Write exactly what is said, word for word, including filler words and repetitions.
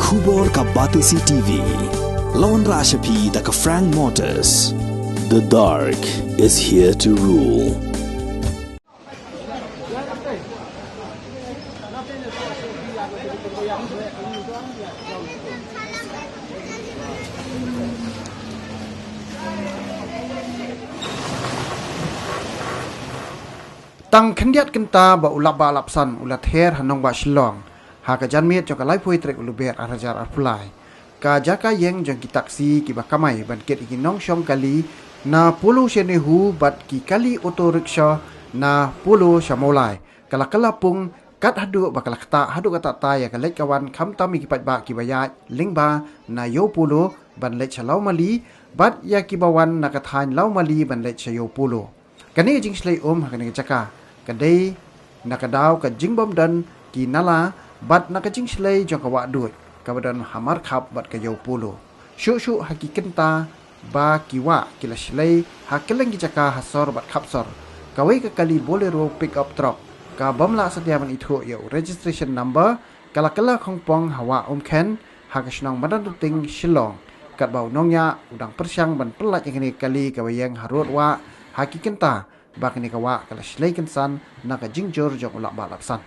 Khubor ka Batesi T V. Lawan Rashapi da ka Frank Motors. The dark is here to rule. Tang khyndiat kynta ba u Lapbah Lapsan u la ther ha nongbah Shillong ha ka janmiet jong ka laiphew tarik u Lber ar hajar arphew lai. Ka jaka ïeng jong ki taxi kiba kamai ban kit ïa ki nongshong kali na Polo sha NEHU bad ki kali auto rickshaw na Polo sha Mawlai ka la kylla pung kat haduh ba ka la ktah haduh katta katta ïa ka leit ka wan khamtam ïa ki paidbah kiba ïaid lyngba na Ïew Polo ban leit sha Lawmali bad ïa kiba wan na ka thaiñ Lawmali ban leit sha Ïew Polo. Kane ka jingshlei um ha kane ka jaka ka dei na ka daw ka jingbym don ki nala bad na ka jingshlei jong ka wah duid kaba don ha Markhap bad ka Ïew Polo. Shuh shuh ha ki kynta ba ki wah ki la shlei ha kylleng ki jaka ha sor bad khap sor. Kawei ka kali Bolero pickup truck ka bym lah satia ban ithuh ïa u registration number ka la kylla khongpong ha Wah Umkhen ha ka shnong Madanrting Shillong. Katba u nongñiah u dang pyrshang ban pyllait ïa kane ka kali kaba ïeng harud wah ha ki kynta ba kane ka wah ka la shlei kynsan na ka jingjur jong u Lapbah Lapsan.